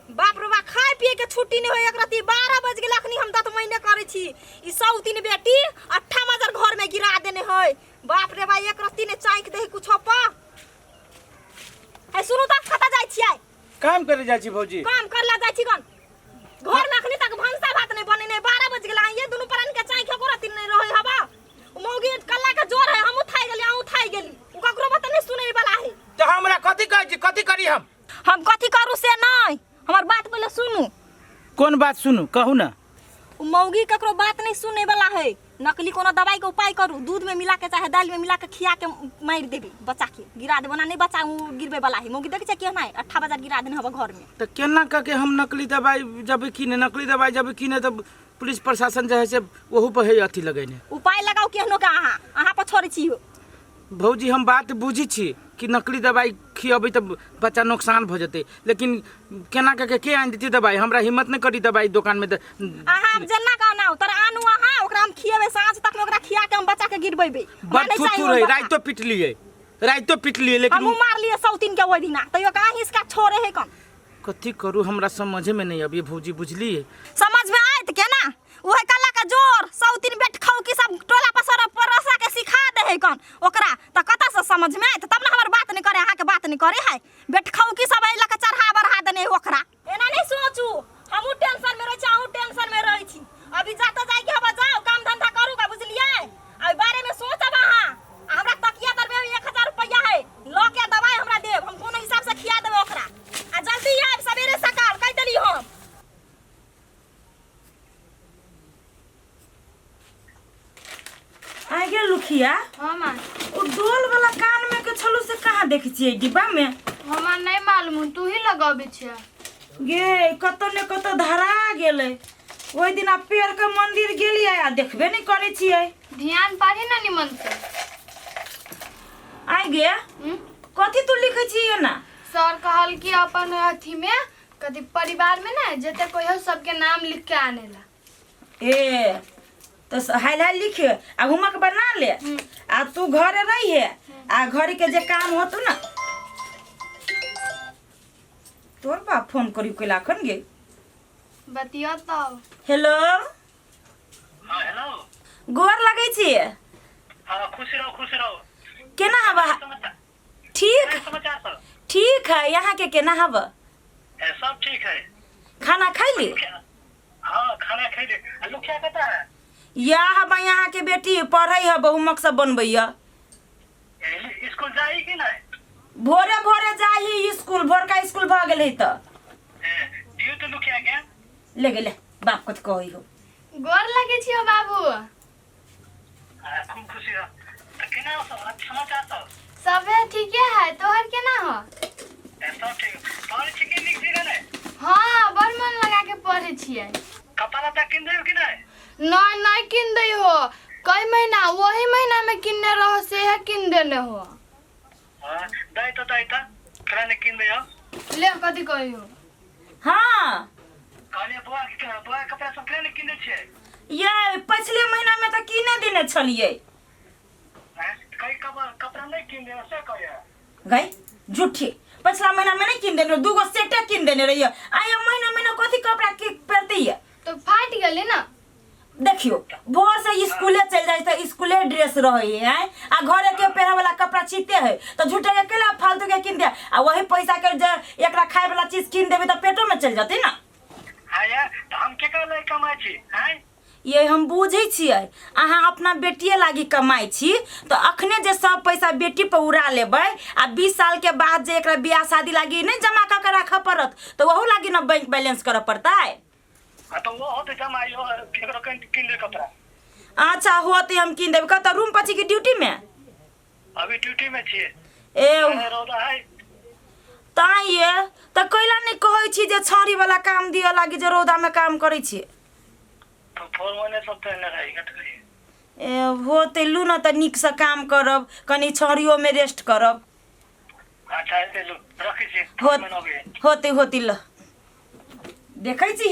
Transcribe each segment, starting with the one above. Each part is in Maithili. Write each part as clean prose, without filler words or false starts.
बाप रे बा, खाए पिए के छुट्टी नहीं होय एक रति। 12 बज गेल, अखनी हम दत महीने करै छी। ई सौ तीन बेटी अट्ठा मजर घर में गिरा देने है। बाप रे बा, एक रत्ती ने चाँक दे कुछो पा है। सुनू त, कतऽ जाइ छियै? काम करे जाइ छी भौजी। काम करला जाइ छी गन? घर में अखनी तक भनसा भात नहीं बनेने, 12 बज गेल। ये दुनू प्राणी के चाँक एको रत्ती नहीं रहै हवा। उ मौगी कल्ला के जोर है, हमहूँ थाइ गेली, अहूँ थाइ गेली, उ ककरो बात नहीं सुनै वाला है। तऽ हमरा कथी कहै छी? कथी करी हम? हम कथी करू से नहीं, हमर बात पहिले सुनू। कोन बात सुनू? कहू ना। उ मौगी ककरो बात नहीं सुने वाला है। नकली कोनो दवाई के उपाय करू, दूध में मिला के चाहे दाल में मिला के खिया के मारि देबी, बच्चा के गिरा देबो ना। नहीं बच्चा उ गिरबे वाला है। मौगी देखे छै केहन है, अट्ठा बाजार गिरा देने हवा घर में। तऽ केना कऽ के हम नकली दवाई जब किने? नकली दवाई जब किने तऽ पुलिस प्रशासन जे है से ओहू पर है अथी लगेने। उपाय लगाओ केहनो के, अहाँ अहाँ पर छोड़ै छी हो। भौजी, हम बात बुझी छी कि नकली दवाई खियबै तऽ बच्चा नुकसान भऽ जेतै, लेकिन केना कऽ के आनि देती दवाई? हमरा हिम्मत नहि करी दवाई दोकानमे तऽ। अहाँ आब जेना के अनाउ तर आनू अहाँ, ओकरा हम खियेबै। साँझ तक में ओकरा खिया के हम बच्चा के गिरबेबै। बड़ थुथुर है। राइतो पिटलियै, राइतो पिटलियै, लेकिन हमहूँ मारलियै सौतीन के ओहि दिना, तैयो कहाँ हिसका छोड़े है कन। कथी करू, हमरा समझे में नहीं अभी भौजी, बुझलियै? समझ में आयत केना? उहे कला के जोर सौतीन बेट खाऊ की सब टोला पसर परोसा के सिखा दे है कन ओकरा, त कतऽ से समझ में आयत? तब ना हमर बात नहीं करे, अहाँ के बात नहीं करे है। बेट खाऊ की सब एहि लऽ के चढ़ा बढ़ा देने है ओकरा। एना नहीं सोचू, हमहूँ टेंशन में रहै छी, अहूँ टेंशन में रहै छी। अभी जाते जाय के हवा, जाओ काम धंधा करू का, बुझलियै? एहि बारे में सोचब अहाँ। आ हमरा तकिया तर में 1000 रुपया है, लऽ के दवाई हमरा देब, हम कोनो हिसाब से खिया देबै ओकरा। आ जल्दी आयब सवेरे सकाल, कहि देली हम। आ गेल लुखिया? हाँ माँ। ओ डोल वाला कान में के छलू से कहाँ देखै छियै डिब्बा में? हमरा नहीं मालूम, तू ही लगाबे छियै। गे, कतौ ने कतौ धरा गेलै। ओहि दिना पेड़ के मंदिर गेलियै आ देखबे नहि करै छियै। ध्यान पारी ना निमन से। आइ गे? हम्म? कथी तू लिखै छियै ना? सर कहल कि अपन अथी में कथी परिवार में ना जते कोई हो सबके नाम लिख के आने ला। ए तो हाल हाल लिख आ होमवर्क बना ले आ तू घरे रही है आ घर के जे काम होतो ना। तोर बाप फोन करी कैला खन गे? बतियो तो। हेलो। हाँ, हेलो। गोर लगै छी। हाँ, खुश रहो, खुश रहो। केना हवा? समाचार? ठीक। समाचार सब ठीक है। यहाँ के केना हवा? ए, सब ठीक है। खाना खैली? हाँ, खाना खैले। आ लुखिया कतऽ है? या हवा यहाँ के बेटी पढ़ै है, बहुमक सब बनबैया। ए, स्कूल जाई कि नहीं? भोरे भोरे जाही स्कूल, भोरका स्कूल भऽ गेलै तऽ। ए, दियौ तऽ लुखिया के। ले गेले बाप कथी कहै हो। गोर लगे छियो बाबू। आ, खूब खुशी रह। तऽ केना हो सब समाचार सब? सबे ठीके है, तोहर केना हो? ए, सब ठीक। पढ़ै छी कि नीक जगह नहीं? हाँ, बड़ मन लगा के पढ़े छियै। कपड़ा लत्ता किन देब कि नहीं? नहीं, नहीं किन दे हो। कई महीना वही महीना में किन्ने रहो से किन देने हो। हाँ, दै तऽ दै तऽ केना नहि किन दै हो। ले, कथी कही हो? हाँ। कहलियै बौआ के, बौआ के कपड़ा सब केना नहि किन दै छियै? ये पछले महीना में तऽ कीने देने छलियै। आँय, कई कपड़ा नहि किन देब से कहैया। गई झूठी, पछला महीना में नहीं किन देने, दूगो सेटे किन देने रहियै। आ ये महीना महीना कथी कपड़ा के पहनते ये? तो फाट गेलै ना। देखियो, भोर से स्कूले चल जाए तो स्कूले ड्रेस रहे है आ घरे के पहने वाला कपड़ा छीते है, तो झूठे के केला फालतू के किन दे? आ वही पैसा के जे एकरा खाए वाला चीज किन देबे तो पेटो में चल जते ना। हाँ यार, तऽ हम केकरा लए कमाइ छी आँय? ये हम बुझै छियै, अहाँ अपना बेटिए लागी कमाइ छी। तऽ अखने जे सब पैसा बेटी पर उड़ा लेबै आ 20 साल के बाद जे एकरा बियाह शादी लागी नहि जमा कऽ के राखऽ पड़त, तऽ ओहू लागी ने बैंक बैलेंस करऽ पड़तै। हाँ तऽ ओ होतै जमा, इहो केकरो किन किन दे कपड़ा। अच्छा, होतै, हम कीन देबै। कतऽ रूम पर छी कि ड्यूटी में? अभी ड्यूटी में छियै। ए। अरे, रौदा है। ताँ ये तऽ कैला नहि कहै छी जे छाँड़ी वाला काम दिअ लागी जे रौदा में काम करै छी? तो फोन वोने सब तऽ नहि रही कत कही। ए होतै, लू ने तऽ नीकसँ काम करब, कनि छाँड़ियोमे रेस्ट करब। अच्छा, हेतै, लू रखै छी। हो। फोन अबै। होतै, होतै। ल, देखै छी,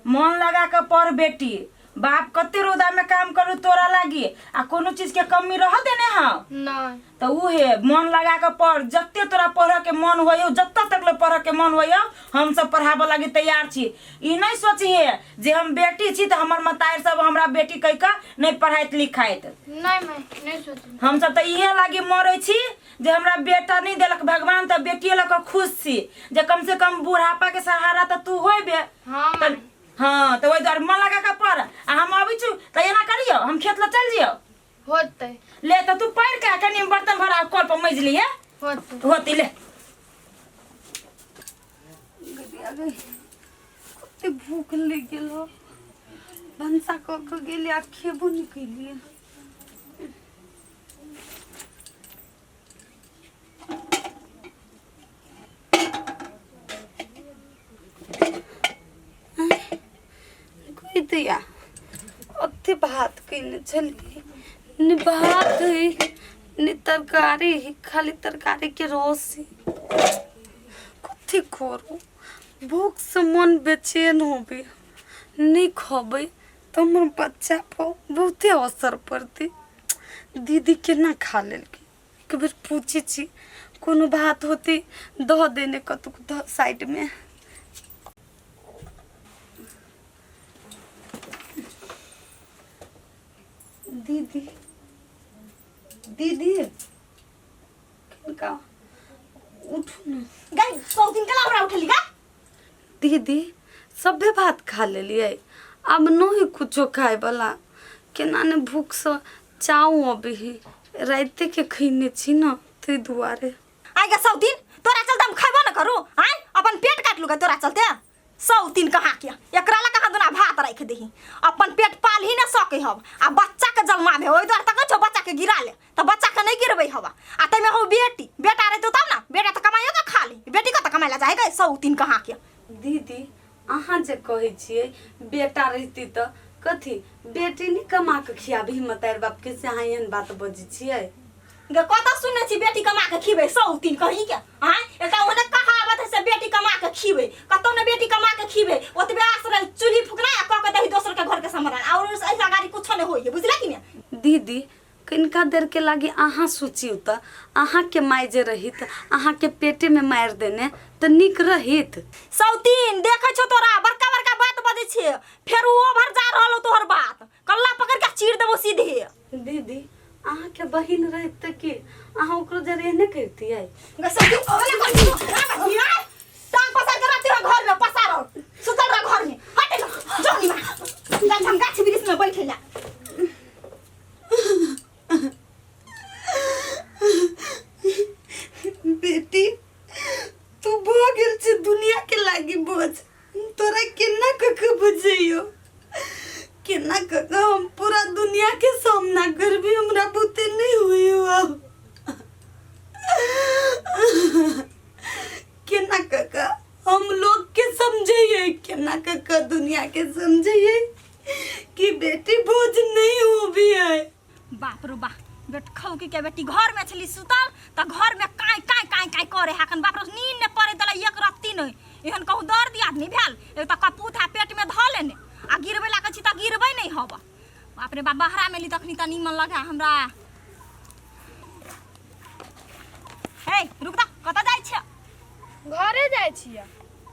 मन लगा कऽ पढ़ बेटी। बाप कते रौदा में काम करू तोरा लागी आ कोनो चीज के कमी रह देने हौ? नहीं। तो उहे मन लगा के पढ़, जते तोरा पढ़ के मन होयो, जत्ता तक ले पढ़ के मन होयो, हम सब पढ़ाबऽ लागी तैयार छी। ई नहीं सोचिहे जे हम बेटी छी तऽ हमर मतारि सब हमरा बेटी कहि के नहीं पढ़ाइत लिखाइत। नहीं माय, नहीं सोचबे। हम सब तऽ इहे लागी मरै छी जे हमरा बेटा नहीं देलक भगवान, तऽ बेटिए लऽ कऽ खुश छी जे कम से कम बुढ़ापा के सहारा तऽ तू होइबे। हाँ माय। हाँ, तऽ ओहि दुआरे मन लगा के पढ़। आ हम अबै छी तऽ एना करियौ, हम खेत लऽ चलि जइयौ। होतै। ले तऽ तू पढ़ि के कनि बर्तन भरा कल पर मजि लिहे। होतै। होतै, ले। कते भूख लागि गेल हो। भनसा कऽ के गेलियै आ खेबो नहि केलियै। दैया ओते भात कयने छलियै, ने भात हइ ने तरकारी हइ, खाली तरकारीके रस हइ। कथी करू, भूखसँ मन बेचैन होबे। नहि खबै तऽ हमर बच्चापर बहुते असर पड़तै। दीदी केना खा लेलकै, एक बेर पूछै छी। कोनो भात होतै दऽ देने कतहु धऽ साइडमे। दीदी, दीदी, किनका उठू ने। गई सौ दिन कला हमरा उठली गा। दीदी, सभे भात खा लेलियै, आब नहि कुछो खाय वाला। केना ने भूखसँ चाउ अबै है, रातिके के खैने छी ने ताहि दुआरे। आइ गे सौ दिन तोरा चलते हम खैबो न करू। आइ अपन पेट काटलू गे तोरा चलते। सौ दिन कहाँ के एकरा ला कहाँ दुना भात राखि दही, अपन पेट पाल ही न सके हब आ बच्चा के जन्माबे। ओहि दुआरे तकै छौ बच्चा के गिरा ले, तऽ बच्चा के नहीं गिरबै हब। आ ताहिमे हो बेटी, बेटा रहतौ तब ना, बेटा तऽ कमाइयो के खा ले, बेटी के तऽ कमाइ ला जाए गे सौ दिन कहाँ के। दीदी, अहाँ जे कहै छियै बेटा रहिती तऽ कथी बेटी नहि कमा कऽ खियाबी मतारि बापके, से अहाँ एहन बात बजै छियै? गे कतऽ सुनने छी बेटी कमा के खिबै सौ दिन कहीं के? आँय, एकटा ओहने कहावत है से बेटी कमा के खिबै, कतौ ने बेटी कमा के खिबै। ओतबे आस रहे चूल्ही फुकना आ कऽ के दही दोसर के घर के समाधान, और ऐसा गाड़ी कुछो नहीं होई है, बुझले कि ने? दीदी, कनिका देर के लागी अहाँ सोचियौ तऽ अहाँके माय जे रहित अहाँके पेटेमे मारि देने तऽ नीक रहित? सौतीन देखै छौ तोरा बड़का बड़का बात बजै छै, फेर ओ ओभर जा रहल हो तोहर बात, कल्ला पकड़ के चीर देबो सीधे। दीदी, अहाँके बहिन रहित तऽ की अहाँ ओकरो जरे एहने करितियै? गे सौतीन, ओने कर दियो, आ बहिन, आ टांग पसार के रहती हो घर में, पसार सुतल रह घर में। हट जा, जो नी मां जा, हम गाछ वृक्ष में बैठे ला। बेटी, तू भऽ गेल छै दुनिया के लागी बोझ। तोरा केना कऽ के बुझैयो, केना कऽ के हम पूरा दुनिया के सामना करबी, हमरा बुते नहीं हुई अब। केना कऽ के हम लोग के समझैये, केना कऽ के दुनिया के समझैये कि बेटी बोझ नहीं हो भी है। बाप रो बा, बेट खौकी के बेटी घर में छली सुतल त घर में काई काई काई काई करे हाकन। बाप रो, नींद ने पड़े दला एक रत्ती नहीं। एहन कहूँ दर्द याद नहीं भेल, एक त कपूत है पेट में धऽ लेने आ गिरबै लागै छी त गिरबै नहीं हब। बाप रे बाप, बहरा में ली तखनी त नीमन लगा हमरा। हे रुक दा, कतऽ जाइ छै? घरे जाइ छियै।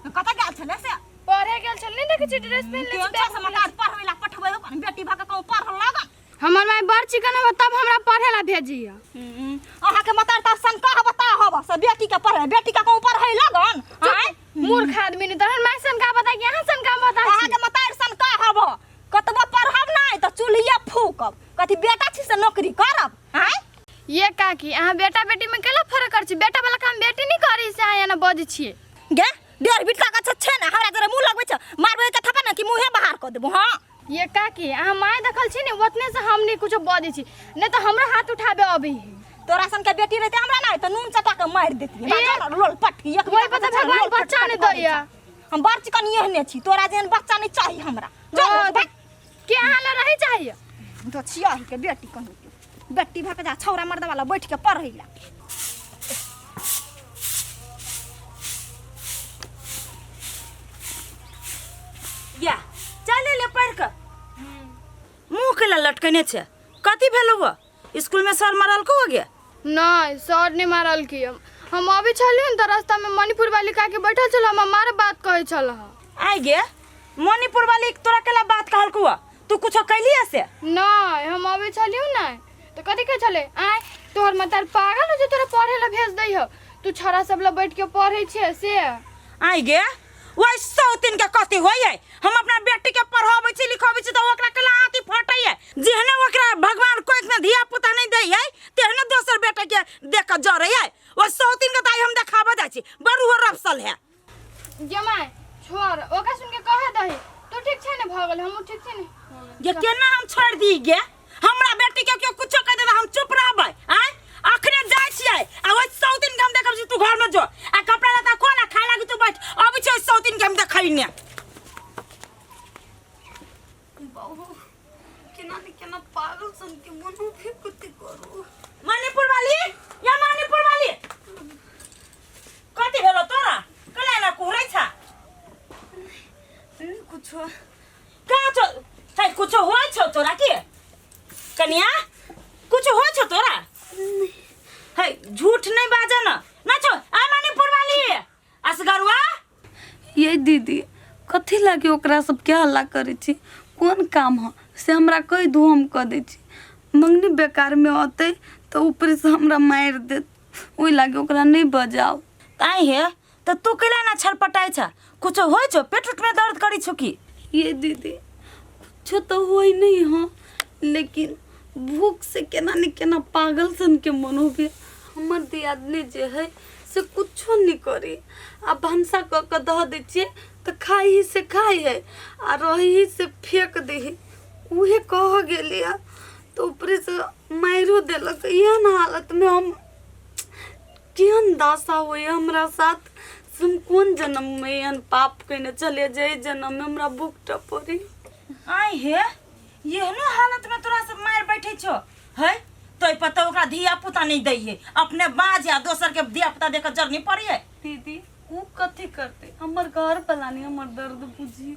कतऽ गेल छलै से? पढ़े गेल छल, नहीं देखै छी ड्रेस पहिन ले केहन छी। छै समाचार, पढ़बै ला पठबै हो बेटी भऽ के कहूँ पढ़ लागल। हमर माय बड़ चिकन हब तब हमरा पढ़े ला भेजिए। अहाँके मतार तऽ शंका हब ता हब से बेटी के पढ़े, बेटी के कहूँ पढ़ै लगन। आँय मूर्ख आदमी, नहीं तहन माय सन का बता कि अहाँ सन का बता। अहाँके मतार शंका हब, कतबो पढ़ब नहि तऽ चूल्हिए फूकब। कथी बेटा छी से नौकरी करब? आँय ये काकी, अहाँ बेटा बेटी में केला फर्क कर छी? बेटा वाला काम बेटी नहीं करी से अहाँ एना बजै छियै? गे डेढ़ बिटका के छै ने, हमरा जरा मुँह लगबै छै, मारबै के थप्पड़ ने कि मुँहे बाहर कऽ देबो। हाँ ये काकी, अहाँ माय देखल छी ने ओतने से हम नहीं कुछो बजै छी, नहीं तो हमरो हाथ उठाबे अबै है। तोरा सन के बेटी रहते हमरा नहीं तो नून चटा के मारि देती। ए, लोल पट्टी एक ओहि पर तऽ भगवान बच्चा नहि दैया। हम बड़ चिकन एहने छी, तोरा जेहन बच्चा नहीं चाही हमरा। जो हाँ, तऽ के अहाँ लए रहै चाहिए? तो छिया के बेटी कहीं के बेटी भऽ के जा छौरा मर्द वाला बैठ के पढ़ै ला। या चले ले पढ़ के। लटकने छै कथी भेलौ हो स्कूल में सर मारलको हो गे नहीं सर नहीं मारलकी हम अभी छलियै ने तऽ रास्तामे मणिपुर वाली काकी बैठल छल हम मार बात कहै छल आइ गे मणिपुर वाली तोरा केला बात कहलको हो तू कुछो कैलिए से नहीं हम अबै छलियौ ने तऽ कथी कहै छलै आँय तोहर मतार पागल हो जे तोरा पढ़े ला भेज दै हो तू छौड़ा सब ला बैठ के पढ़ै छियै से आइ गे वही सौतिन के कथी होइ है हम अपना बेटी के पढ़ाबै छी लिखाबै छी तऽ ओकरा केला आँति फटै है जेहने ओकरा भगवान कोइख में धिया पुता नहीं दै है तेहने दोसर बेटा के देख के जरै है ओ सौतिन के दाई हम देखाबऽ जाइ छी बड़ उहो रफसल है जमाय छोड़ ओकरा सुन के कहे दही तू ठीक छै ने भऽ गेल हमहूँ ठीक छै ने भऽ गेल। ये केना हम छोड़ दी गे हमरा बेटी के केओ कुछो कह देबे हम चुप रहबै आय अखने जाइ छियै आ ओइ सौतिन के हम देखब छी तू घर में जो आ कपड़ा लत्ता खोल आ खाय लागी तू बैठ अबै छै ओइ सौतिन के हम देखै ने बाबू केना ने केना पागल सन के मन भी कुत्ती करू मणिपुर वाली या मणिपुर वाली कथी भेलो तोरा कला एना कुहरै छा नहीं कुछो का छौ है कुछो होइ छौ तोरा के कनिया कुछो होइ छौ तोरा है झूठ नहीं बाजा न ना छौ आ मणिपुर वाली असगरुआ ये दीदी कथी लागी ओकरा सबके हल्ला करै छी कोन काम ह से हमरा कहि दू हम कऽ दै छी मंगनी बेकारमे अतै तऽ ऊपरसँ हमरा मारि देत ओहि लागी ओकरा नहि बजाउ ताई हे तऽ तू कैला ना छटपटाइ छ कुछो होइ छौ पेट उट में दर्द करै छौ की ये दीदी कुछो तऽ होइ नहीं हँ लेकिन भूख से केना ने केना पागल सन के मन हो गया हमर दियादनी जे है से कुछो नहीं करी आ भनसा कऽ के दऽ दै छियै तऽ खाइ ही से खाइ है आ रही ही से फेंक दै है उहे कह गेली है तऽ ऊपरे से मारियो देलक एहन हालत में हम केहन दशा होइए हमरा साथ से हम कोन जन्ममे एहन पाप कयने छलियै जे एहि जन्ममे हमरा भुगतऽ पड़ै आइ हे एहनो हालत में तोरा सब मारि बैठे छौ है तो पता ओकरा धिया पुता नहीं दै है अपने बाज या दोसर के धिया पुता देख जर नहीं पड़ी है दीदी उ कथी करतै हमर घर वाला नहीं हमर दर्द बुझी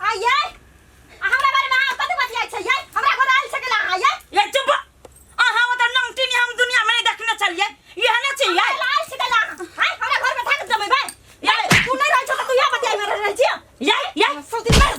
आ ये आ हमरा बारे में अहाँ कथी बतियाइ छै ये हमरा घर आयल छै केला अहाँ ये ये चुप अहाँ ओतऽ नंगटी नहीं हम दुनिया में नहीं देखने चलिए यह ना चाहिए हमरा आयल छै केला अहाँ हाय हमरा घर में ठाक जमेबै ये तू नहीं रहै छौ तऽ तू इएह बतियाइ में रहै छियै ये ये सौतिन मार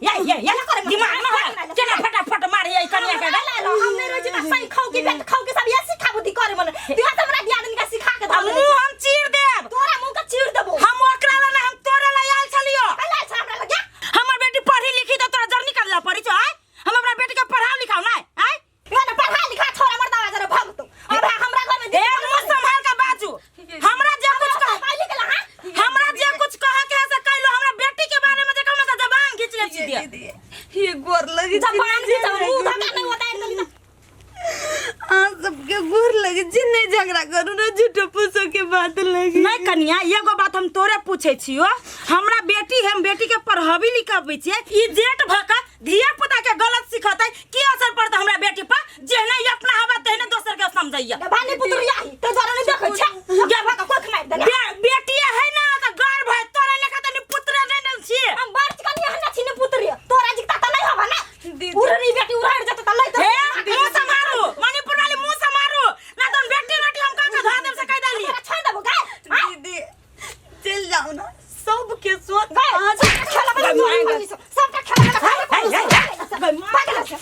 ये ये ये दिमाग में है केना फटाफट मारे ये कनिया के हम नहीं रहै छी तऽ सही खाउ कि बेट खाउ कि सब ये सिखा बुद्धि करे मन तू हमरा दियादनी के सिखा के आ धऽ मुंह हम चीर देब तोरा मुंह के चीर देबो हम ओकरा ला ना हम तोरे ला आयल छलियो कैला छै हमरा लगे हमर बेटी पढ़ी लिखी तऽ तोरा जरनी करला पड़ी छौ आय हम अपना बेटी के पढ़ाओ लिखाओ ना आय यो ने पढ़ा लिखा छोरा मर्दावा जरा भगतो अब हमरा घर में ए मुंह संभाल के बाजू हमरा जे कुछ कह पढ़ा लिख ला हां हमरा जे कुछ कह के है से कहलो हमरा बेटी के बारे में जे कहलो त जबान घींच ले छी दे ये गोर लगे जबान घीच मुंह धक्का नहीं होता है तली अहाँ सबके गोर लगे छी नहीं झगड़ा करू ना झूठो फूसो के बात लगे नहीं कनिया एगो बात हम तोरे पूछे छियो हमरा बेटी है हम बेटी के पढ़ाबी लिखाबै छियै ई जेठ भ के धिया पुता के गलत सिखतै की असर पड़तै हमरा बेटी पर जेहने ई अपना हवा तेहने दोसर के समझैया भानी पुत्र याही तो जरा नहीं देखै छै गे भका कोख मार देला बेटी है ना त गर्व है तोरे लेखा तनी पुत्र नहीं न छियै हम बात कनी हन्ना छिने पुत्र तोरा जिकता त नहीं हवा ना दीदी। उड़नी बेटी उड़ाड़ जत त नहीं हे मुंह समारू मणिपुर वाली मुंह समारू ना तो बेटी बेटी हम का धरा देब से कह देली तोरा छोड़ देबो गाय दीदी चल जाओ ना सबके सोच गाय अहाँ सबटा खेला वाला तोरी पड़ी छौ सबटा खेला वाला हे, हे, हे, पागल छै